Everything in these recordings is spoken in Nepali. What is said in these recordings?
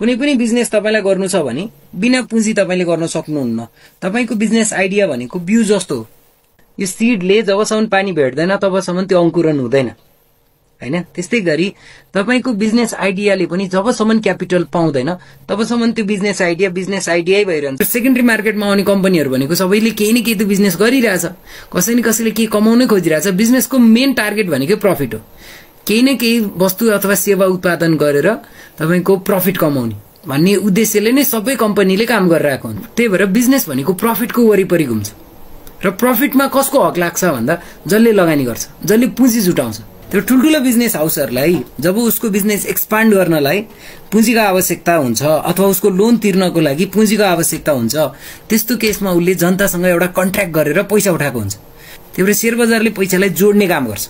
कुनै पनि बिजनेस तपाईलाई गर्नु छ भने बिना पुँजी तपाईले गर्न सक्नुहुन्न। तपाईको बिजनेस आइडिया भनेको बिउ जस्तो हो। यो सीडले जबसम्म पानी भेट्दैन तबसम्म त्यो अंकुरण हुँदैन हैन। त्यस्तै गरी तपाईको बिजनेस आइडियाले पनि जबसम्म क्यापिटल पाउँदैन तबसम्म त्यो बिजनेस आइडियै भइरहन्छ। सेकेन्डरी मार्केटमा आउने कम्पनीहरु भनेको सबैले केही न केही त बिजनेस गरिरहेछ, कसै न कसैले केही कमाउनै खोजिरहेछ। बिजनेसको मेन टार्गेट भनेको प्रफिट हो। केही न केही वस्तु अथवा सेवा उत्पादन गरेर तपाईको प्रफिट कमाउने भन्ने उद्देश्यले नै सबै कम्पनीले काम गरिरहेको हुन्छ। त्यही भएर बिजनेस भनेको प्रफिटको वरिपरि घुम्छ र प्रफिटमा कसको हक लाग्छ भन्दा जसले लगानी गर्छ, जसले पुँजी जुटाउँछ। त्यो ठुल्ठुलो बिजनेस हाउसहरुलाई जब उसको बिजनेस एक्सपान्ड गर्नलाई पुँजीको आवश्यकता हुन्छ अथवा उसको लोन तिर्नको लागि पुँजीको आवश्यकता हुन्छ, त्यस्तो केसमा उसले जनतासँग एउटा कन्ट्र्याक्ट गरेर पैसा उठाएको हुन्छ। त्यही भएर शेयर बजारले पैसालाई जोड्ने काम गर्छ।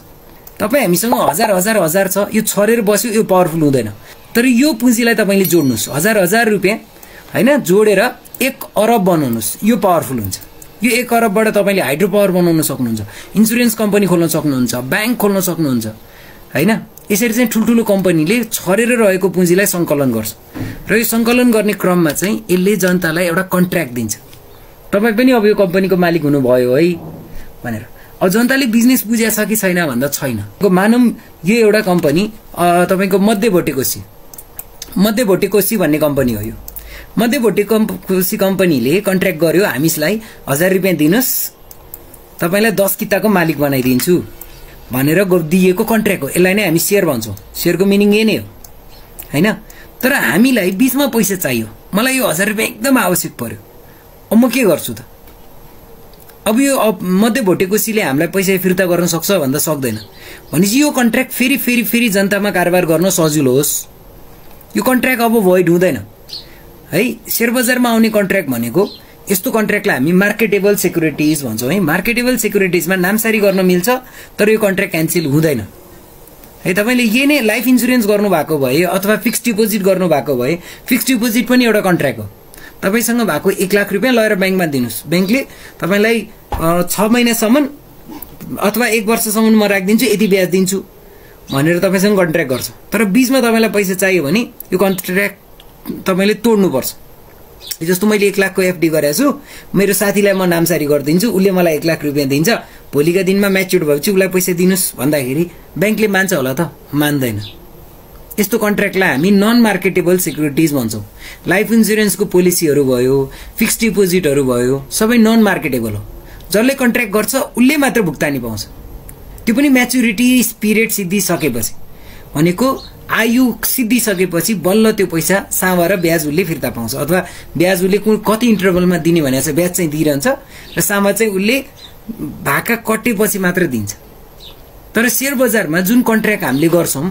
तपाई हामीसँग हजार छ, यो छरेर बस्यो, यो पावरफुल हुँदैन। तर यो पुँजीलाई तपाईले जोड्नुस्, हजार रुपैयाँ हैन जोडेर 1 अरब बनाउनुस्, यो पावरफुल हुन्छ। यो 1 अरबबाट तपाईले हाइड्रो पावर बनाउन सक्नुहुन्छ, इन्स्योरेन्स कम्पनी खोल्न सक्नुहुन्छ, बैंक खोल्न सक्नुहुन्छ हैन। यसरी चाहिँ ठुल्ठुलो कम्पनीले छरेर रहेको पुँजीलाई संकलन गर्छ र यो संकलन गर्ने क्रममा चाहिँ यसले जनतालाई एउटा कन्ट्र्याक्ट दिन्छ। तपाई पनि अब यो कम्पनीको मालिक हुनुभयो है भनेर। अब जनताले बिजनेस बुझ्या छ कि छैन भन्दा छैन। मानौं यो एउटा कम्पनी तपाईको मध्य भोटेकोसी भन्ने कम्पनी हो। यो मध्य भोटेकोसी कम्पनीले कन्ट्र्याक्ट गर्यो हामीलाई 1000 रुपैयाँ दिनुस्, तपाईलाई 10 किताको मालिक बनाइदिन्छु भनेर दिएको कन्ट्र्याक्ट हो। यसलाई नै हामी शेयर भन्छौं। शेयरको मिनिङ यही नै हो हैन। तर हामीलाई बीचमा पैसा चाहियो, मलाई यो 1000 रुपैयाँ एकदम आवश्यक पर्यो, अब म के गर्छु त? अब यो मध्य भोटेकोसीले हामीलाई पैसा फिर्ता गर्न सक्छ भन्दा सक्दैन। भनेपछि यो कन्ट्र्याक्ट फेरि जनतामा कारोबार गर्न सजिलो होस्, यो कन्ट्र्याक्ट अब भोइड हुँदैन है। शेयर बजारमा आउने कन्ट्र्याक्ट भनेको यस्तो कन्ट्र्याक्टलाई हामी मार्केटेबल सेक्युरिटीज भन्छौं है। मार्केटेबल सेक्युरिटीजमा नामसारी गर्न मिल्छ तर यो कन्ट्र्याक्ट क्यान्सल हुँदैन है। तपाईले यही नै लाइफ इन्स्योरेन्स गर्नु भएको भए अथवा फिक्स्ड डिपोजिट गर्नु भएको भए, फिक्स्ड डिपोजिट पनि एउटा कन्ट्र्याक्ट हो। तपाईसँग भएको 1 लाख रुपैयाँ लगेर बैंकमा दिनुस्, बैंकले तपाईलाई 6 महिनासम्म अथवा 1 वर्षसम्म म राख्दिन्छु, यति ब्याज दिन्छु भनेर तपाईसँग कन्ट्र्याक्ट गर्छ। तर बीचमा तपाईलाई पैसा चाहियो भने यो कन्ट्र्याक्ट तपाईले तोड्नु पर्छ। जस्तो मैले 1 लाखको एफडी गरेको छु, मेरो साथीलाई म नामसारी गरिदिन्छु, उसले मलाई 1 लाख रुपैयाँ दिन्छ, भोलिका दिनमा म्याच्युर भएपछि उसलाई पैसा दिनुस् भन्दाखेरि बैंकले मान्छ होला त? मान्दैन। यस्तो कन्ट्र्याक्टलाई हामी नन मार्केटेबल सेक्युरिटीज भन्छौं। लाइफ इन्स्योरेन्सको पोलिसीहरु भयो, फिक्स्ड डिपोजिटहरु भयो, सबै नन मार्केटेबल हो। जसले कन्ट्र्याक्ट गर्छ उसले मात्र भुक्तानी पाउँछ, त्यो पनि म्याच्युरिटी पिरियड सिद्धिसकेपछि। भनेको आयु सिद्धिसकेपछि बल्ल त्यो पैसा सावा र ब्याज उसले फिर्ता पाउँछ, अथवा ब्याज उसले कति इन्टरभलमा दिने भनेको छ, ब्याज चाहिँ दिइरहन्छ र सामा चाहिँ उसले भाका कटेपछि मात्र दिन्छ। तर शेयर बजारमा जुन कन्ट्र्याक्ट हामीले गर्छौं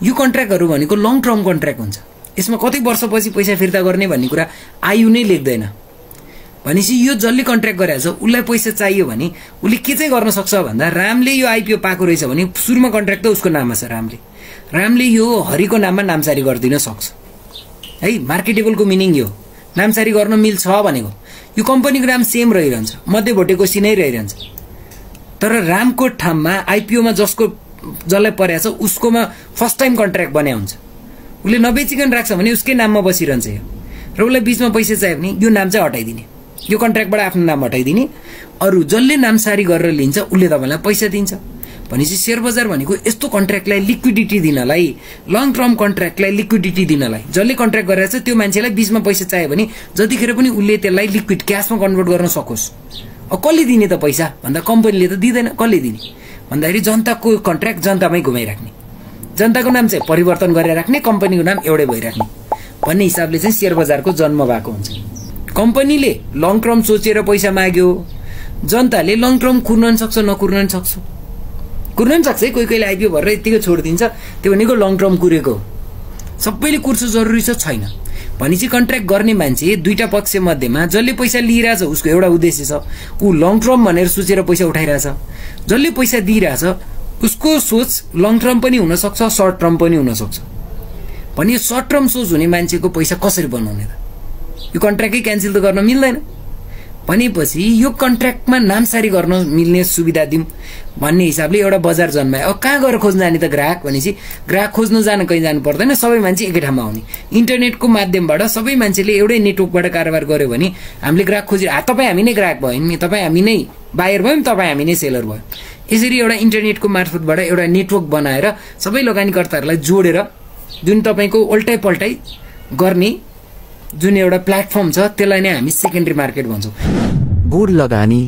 यो कन्ट्र्याक्टहरु भनेको लङ टर्म कन्ट्र्याक्ट हुन्छ। यसमा कति वर्षपछि पैसा फिर्ता गर्ने भन्ने कुरा आयु नै लेख्दैन। भनेपछि यो जसले कन्ट्र्याक्ट गरेछ उसलाई पैसा चाहियो भने उसले के चाहिँ गर्न सक्छ भन्दा, रामले यो आइपीओ पाएको रहेछ भने सुरुमा कन्ट्र्याक्ट त उसको नाममा छ, रामले यो हरिको नाममा नामसारी गरिदिन सक्छ है। मार्केटेबलको मिनिङ यो नामसारी गर्न मिल्छ भनेको। यो कम्पनीको नाम सेम रहिरहन्छ, मध्य भोटेकोसी नै रहिरहन्छ, तर रामको ठाउँमा आइपीओमा जसलाई परेछ उसकोमा फर्स्ट टाइम कन्ट्र्याक्ट बन्या हुन्छ। उसले नबेचिकन राख्छ भने उसकै नाममा बसिरहन्छ यो, र उसलाई बीचमा पैसा चाहियो भने यो नाम चाहिँ हटाइदिने, यो कन्ट्र्याक्टबाट आफ्नो नाम हटाइदिने, अरु जसले नामसारी गरेर लिन्छ उसले तपाईलाई पैसा दिन्छ। भनेपछि शेयर बजार भनेको यस्तो कन्ट्र्याक्टलाई लिक्विडिटी दिनलाई, लङ टर्म कन्ट्र्याक्टलाई लिक्विडिटी दिनलाई, जसले कन्ट्र्याक्ट गरेछ त्यो मान्छेलाई बीचमा पैसा चाहियो भने जतिखेर पनि उसले त्यसलाई लिक्विड क्याशमा कन्भर्ट गर्न सकोस्। अब कसले दिने त पैसा भन्दा कम्पनीले त दिदैन। कसले दिने भन्दाखेरि जनताको कन्ट्र्याक्ट जनतामै घुमाइराख्ने, जनताको नाम चाहिँ परिवर्तन गरेर राख्ने, कम्पनीको नाम एउटै भइराख्ने भन्ने हिसाबले चाहिँ शेयर बजारको जन्म भएको हुन्छ। कम्पनीले लङ टर्म सोचेर पैसा माग्यो, जनताले लङ टर्म कुर्न सक्छ नकुर्न सक्छ, कुर्न सक्छ है। कोही कोहीले आइपीओ भरेर यतिकै छोडिदिन्छ, त्यो भनेको लङ टर्म कुरेको। सबैले कुर्छ जरुरी छ छैन। भनेपछि कन्ट्र्याक्ट गर्ने मान्छे दुईटा पक्ष मध्येमा जसले पैसा लिइरहेछ उसको एउटा उद्देश्य छ, ऊ लङ टर्म भनेर सोचेर पैसा उठाइरहेछ। जसले पैसा दिइरहेछ उसको सोच लङ टर्म पनि हुन सक्छ, सर्ट टर्म पनि हुन सक्छ। भने सर्ट टर्म सोच हुने मान्छेको पैसा कसरी बनाउने त? यो कन्ट्र्याक्टै क्यान्सल त गर्न मिल्दैन। भनेपछि यो कन्ट्र्याक्टमा नामसारी गर्न मिल्ने सुविधा दिउँ भन्ने हिसाबले एउटा बजार जन्मायो। अब कहाँ गएर खोज्न जाने त ग्राहक भनेपछि ग्राहक खोज्न जान कहीँ जानु पर्दैन, सबै मान्छे एकै ठाउँमा आउने। इन्टरनेटको माध्यमबाट सबै मान्छेले एउटै नेटवर्कबाट कारोबार गर्यो भने हामीले ग्राहक खोजेर तपाईँ हामी नै ग्राहक भयौँ नि, तपाईँ हामी नै बायर भयौँ, तपाईँ हामी नै सेलर भयौँ। यसरी एउटा इन्टरनेटको मार्फतबाट एउटा नेटवर्क बनाएर सबै लगानीकर्ताहरूलाई जोडेर जुन तपाईँको उल्टाइ पल्टाइ गर्ने जुन एउटा प्लेटफर्म छ त्यसलाई नै हामी सेकेन्डरी मार्केट भन्छौँ। गुड लगानी